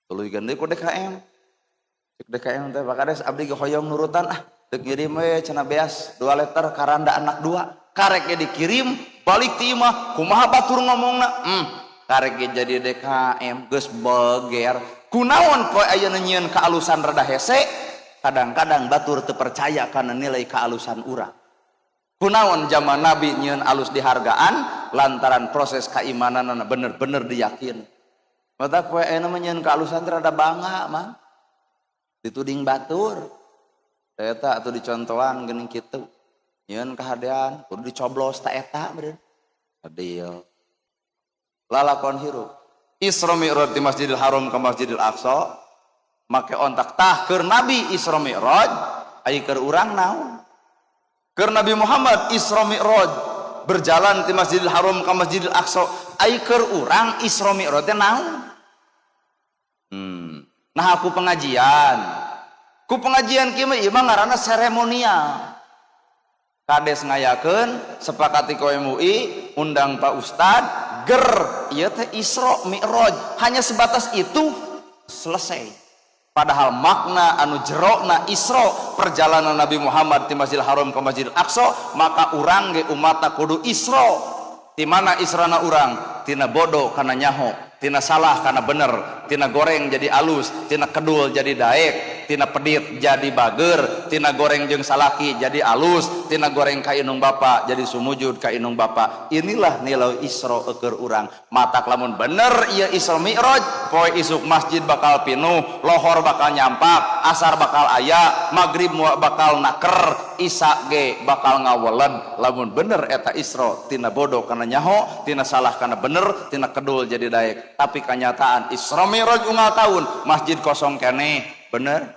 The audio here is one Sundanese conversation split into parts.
Tuluykeun deui ku DKM. Cek DKM teh, "Pak Kades, abdi ge hoyong nurutan ah, deuk ngirim we cenah beas 2 liter karanda anak 2." Karek ge dikirim balik ti imah, kumaha batur ngomongna? Karek ge jadi DKM geus beger. Kunaon poe ayeuna nyieun kaalusan rada hese? Kadang-kadang batur teu percaya kana nilai kaalusan urang. Kunaon zaman Nabi nyieun alus dihargaan? Lantaran proses keimananana bener-bener diyakin. Mata poe ayeuna mah nyieun kaalusan teh rada bangga mah. Dituding batur. Eta atuh dicontohan geuning kitu. Nyieun kahadean kudu dicoblos ta eta meureun. Adil. Lalakon hirup. Isra Mi'raj di Masjidil Haram ke Masjidil Aqsa make ontak tah keur Nabi Isra Mi'raj, ai keur urang naon? Keur Nabi Muhammad Isra Mi'raj berjalan di Masjidil Haram ke Masjidil Aqsa, ai keur urang Isra Mi'raj teh naon? Nah aku pengajian. Ku pengajian kieu mah ieu mah ngaranna seremonial. Kades ngayakeun, sepakati ku MUI, undang Pak Ustad, ger, ieu teh Isra Mi'raj. Hanya sebatas itu selesai. Padahal makna anu jerokna Isra perjalanan Nabi Muhammad di Masjidil Haram ke Masjidil Aqsa, maka urang ge umatna kudu Isra. Di mana Israna urang? Tina bodoh kana nyaho, tina salah kana bener, tina goreng jadi alus, tina kedul jadi daek, tina pedit jadi bager, tina goreng jeung salaki jadi alus, tina goreng ka inung bapa jadi sumujud ka inung bapa. Inilah nilai Isra keur urang. Matak lamun bener ieu Isra Mi'raj, poe isuk masjid bakal pinuh, lohor bakal nyampak, asar bakal aya, maghrib bakal naker, isya ge bakal ngaweled. Lamun bener eta Isra, tina bodoh kana nyaho, tina salah kana bener, tina kedul jadi daek. Tapi kenyataan Isra Mi'raj unggal tahun masjid kosong keneh, bener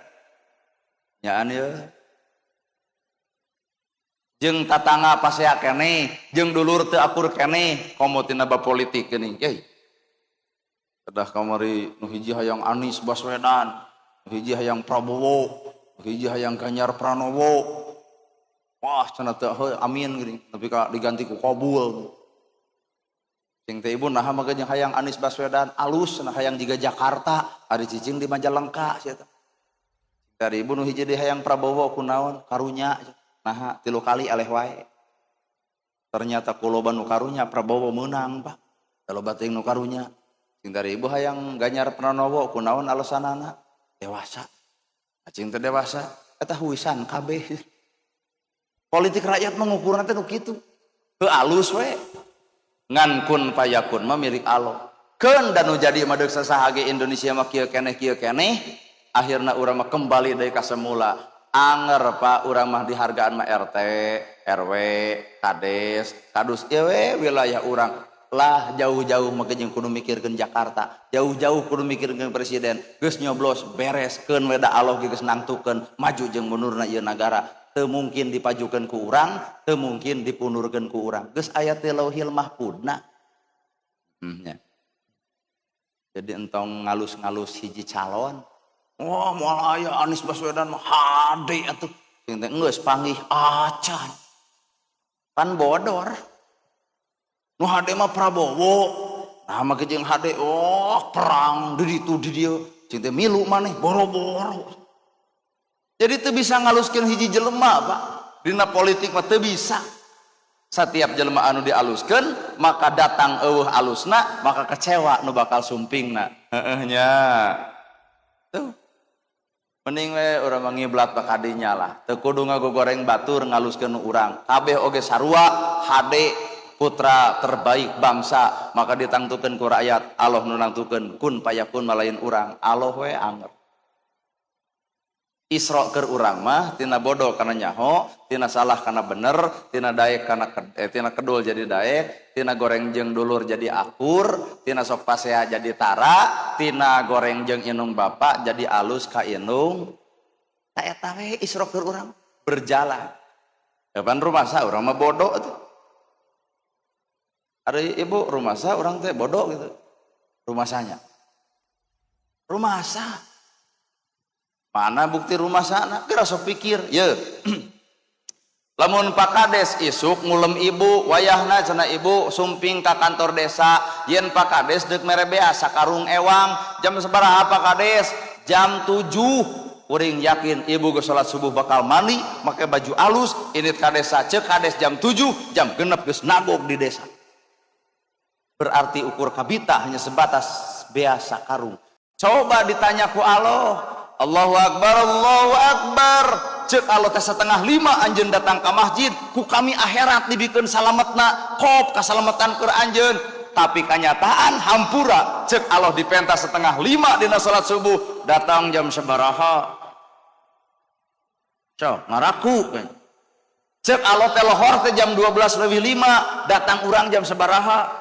nyaan ye jeung tatangga pasea keneh, jeung dulur teu akur keneh, komo tina bab politik geuning. Yeuh, kedah kamari nu hiji hayang Anies Baswedan, nu hiji hayang Prabowo, nu hiji hayang Ganjar Pranowo. Wah cenah teu heuh amin geuning, tapi ka diganti ku Kabul. Cing teh ibu naha mah jeung hayang Anies Baswedan, alus cenah hayang jiga Jakarta, ari cicing di Majalengka sia teh. Dari ibu nu hiji di hayang Prabowo kunaon karunya, naha 3 kali aleh wae. Ternyata ku loba nu karunya Prabowo meunang Pak. Loba teuing nu karunya. Cing dari ibu hayang Ganjar Pranowo kunaon alasanana? Dewasa. Cing teh dewasa eta huisan kabeh. Politik rakyat mengukurna teh nu kitu. Heuh alus we. Ngan kun payakun mah milik Allah. Keun dan nu jadi mah deuk sasaha ge Indonesia mah kieu keneh kieu keneh, akhirna urang mah kembali deui ka semula. Anger Pak, urang mah dihargaan mah RT, RW, Kades, Kadus ieu we wilayah urang. Lah jauh-jauh mah jeung kudu mikirkeun Jakarta, jauh-jauh kudu mikirkeun presiden. Geus nyoblos beres keun we da Allah ge geus nangtukeun maju jeung mundurna ieu nagara. Teu mungkin dipajukeun ku urang, teu mungkin dipundurkeun ku urang. Geus aya teh Lauhil Mahfudna. Nya. Jadi entong ngalus-ngalus hiji calon. Wah, moal aya Anies Baswedan mah hade atuh. Cing teh geus panggih acan. Pan bodor. Nu hade mah Prabowo. Nah mah jeung hade, oh perang di ditu di dieu. Cing teh milu maneh boro-boro. Jadi teu bisa ngaluskeun hiji jelema, Pak. Dina politik mah teu bisa. Setiap jelema anu dialuskeun, maka datang eueuh alusna, maka kecewa nu bakal sumpingna. Heeh nya. Tuh. Mending we urang mah ngiblat ka kadinya lah. Teu kudu ngagogoreng batur ngaluskeun urang. Kabeh oge sarua hade putra terbaik bangsa, maka ditangtukeun ku rakyat. Allah nu nangtukeun kun payakun malain urang. Allah we anger. Isra keur urang mah tina bodoh kana nyaho, tina salah kana bener, tina daek kana tina kedul jadi daek, tina goreng jeung dulur jadi akur, tina sok pasea jadi tara, tina goreng jeung inung bapa jadi alus ka inung. Ta eta we Isra keur urang berjalan. Kapan rumasa urang mah bodoh tuh. Ari ibu rumasa urang teh bodoh gitu. Rumasanya. Rumasa. Mana bukti rumah sana? Kira sok pikir, ye. Lamun Pak Kades isuk ngulem ibu, wayahna cenah ibu sumping ka kantor desa, yen Pak Kades deuk mere beas sakarung ewang. Jam sabaraha, Pak Kades? Jam 7. Kuring yakin ibu geus salat subuh, bakal mandi make baju alus, indit ka desa. Ceuk Kades jam 7, jam 6 geus nagog di desa. Berarti ukur kabita hanya sebatas beas sakarung. Coba ditanya ku Allah, Allahu Akbar, Allahu Akbar. Ceuk Allah teh 4.30 anjeun datang ke masjid, ku kami akhirat dibikeun salametna, kop kasalamatan keur anjeun. Tapi kenyataan hampura, ceuk Allah dipenta 4.30 dina salat subuh, datang jam sabaraha? Sok ngaraku kan. Ceuk Allah teh lohor teh jam 12 lebih 5, datang urang jam sabaraha?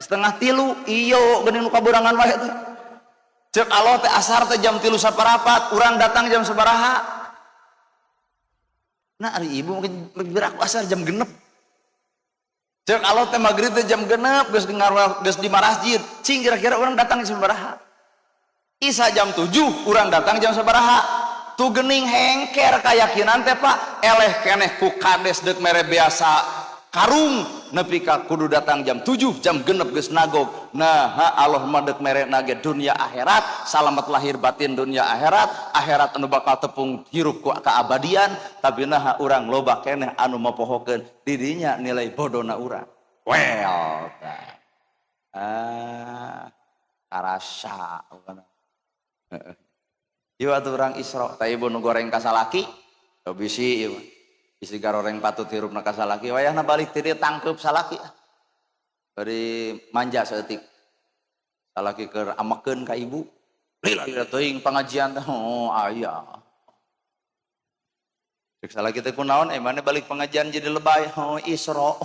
2.30. Iyo geuning nu kaburangan wae teh. Ceuk Allah teh asar teh jam 3.15, urang datang jam sabaraha? Nah, ari ibu mungkin beraku asar jam 6. Ceuk Allah teh maghrib teh jam 6 geus geus di masjid. Cing, kira-kira urang datang jam sabaraha? Isa jam 7, urang datang jam sabaraha? Tuh gening hengker keyakinan teh, Pak. Eleh keneh ku kades deuk mere beas sakarung nepi ka kudu datang jam 7, jam 6 geus nagog. Nah, ha, Allah mah deuk mere nage dunia akhirat, salamet lahir batin dunia akhirat, akhirat anu bakal tepung hirup ku keabadian. Tapi nah, urang loba keneh anu mapohokeun didinya nilai bodona urang. Well, tah. Ah, karasa bukan. Ieu atuh urang Isra, tah ibu nu goreng ka salaki, bisi ieu mah. Bisi garoreng patut hirupna ka salaki, wayahna balik ti dieu tangkeup salaki. Bari manja saeutik. Salaki keur amekeun ka ibu. Lila lila teuing pengajian teh, oh aya. Cek salaki teh kunaon, eh mana balik pengajian jadi lebay, oh Isra.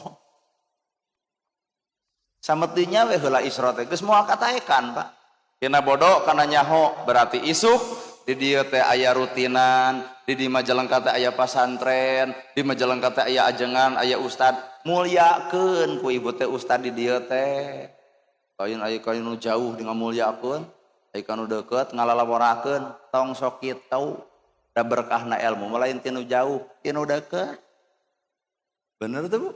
Sametinya we heula Isra teh geus moal kataekan, Pak. Tina bodoh kana nyaho, berarti isuk di dieu teh aya rutinan, di Majalengka teh aya pasantren, di Majalengka teh aya ajengan, aya ustad, mulyakeun ku ibu teh ustad di dieu teh. Lain aya ka nu jauh di ngamulyakeun, aya ka nu deukeut ngalalaworakeun, tong sok kitu. Da berkahna ilmu mah lain tinu jauh, tinu deukeut. Bener tuh, Bu?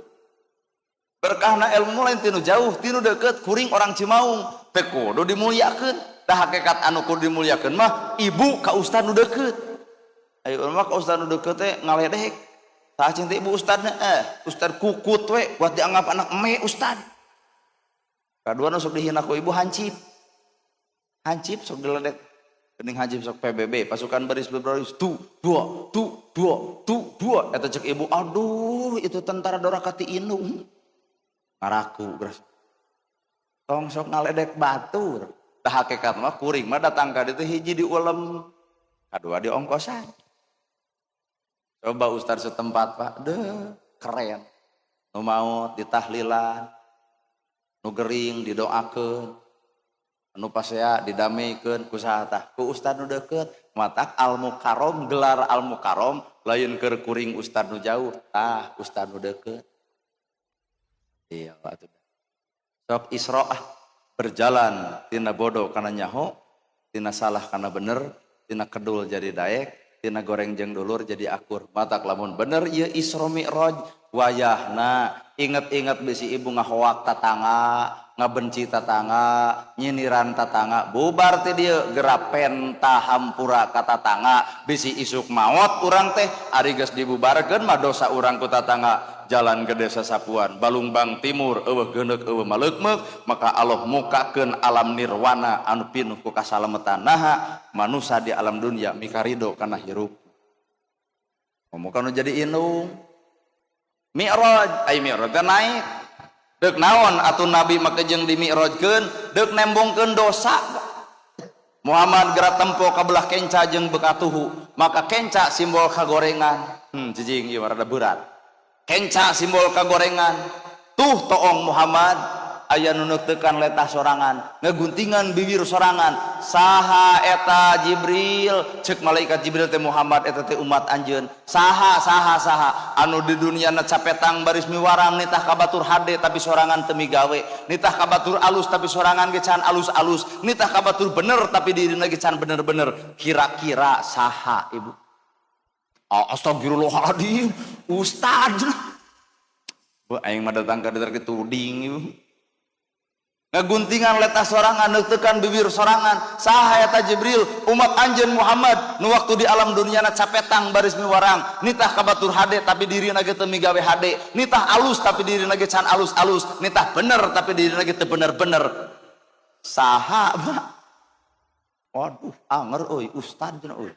Berkahna ilmu lain tinu jauh, tinu deukeut. Kuring orang Cimaung, teh kudu dimulyakeun. Dah hakikat anu kudu dimuliakeun mah ibu ka ustad nu deukeut. Ayo mah ka ustad nu deukeut teh ngaledek. Tah cinta ibu ustadna, eh ustad kukut we buat dianggap anak eme ustad. Kadua nu sok dihina ku ibu hansip. Hansip sok diledek. Geuning hansip sok PBB, pasukan baris berbaris, tu, dua, tu, dua, tu, dua. Eta cek ibu, aduh itu tentara doraka ti indung. Ngaraku geus. Tong sok ngaledek batur. Tah hakikat mah kuring mah datang ka ditu hiji di ulem, kadua di ongkosan. Coba ustad setempat, Pak, deh keren. Nu maot ditahlilan, nu gering didoakeun, nu pasea didameikeun ku saha tah? Ku ustad nu deukeut. Matak al mukarrom, gelar al mukarrom lain keur kuring ustad nu jauh, tah ustad nu deukeut. Iya, atuh. Sok Isra ah, berjalan tina bodoh kana nyaho, tina salah kana bener, tina kedul jadi daek, tina goreng jeung dulur jadi akur. Matak lamun bener ieu Isra Mi'raj, wayahna inget-inget bisi ibu ngahoak tatangga, ngabenci tatangga, nyiniran tatangga, bubar ti dieu geura penta hampura ka tatangga, bisi isuk maot urang teh ari geus dibubarkeun mah dosa urang ku tatangga. Jalan ke desa Sapuan, Balungbang Timur, eueuh geuneuk eueuh maleukmeuk, maka Allah mukakeun alam nirwana anu pinuh ku kasalametan. Naha manusia di alam dunia mikarido kana hirup. Komo kanu jadi indung. Mi'raj, ai mi'raj teh naik. Deuk naon atuh Nabi make jeung di mi'rajkeun? Deuk nembongkeun dosa. Muhammad geura tempo ka belah kenca jeung bekatuhu, maka kenca simbol kagorengan. Cicing ieu rada berat. Kenca simbol kagorengan. Tuh toong Muhammad aya nu neutekan letah sorangan, ngeguntingan bibir sorangan. Saha eta Jibril? Cek malaikat Jibril teh, Muhammad eta teh umat anjeun. Saha saha saha anu di dunia na capetang baris miwarang, nitah ka batur hade tapi sorangan teu migawe, nitah ka batur alus tapi sorangan ge can alus-alus, nitah ka batur bener tapi dirina ge can bener-bener. Kira-kira saha, Ibu? Ah, astagfirullahaladzim, ustad. Bu, aing mah datang ka ditu tuding ieu. Ngaguntingan letah sorangan, neutekan bibir sorangan. Saha eta Jibril? Umat anjeun Muhammad nu waktu di alam dunyana capetang baris miwarang, nitah ka batur hade tapi dirina ge teu migawe hade, nitah alus tapi dirina ge can alus-alus, nitah bener tapi dirina ge teu bener-bener. Saha, Pak? Waduh, anger euy, ustad cenah euy.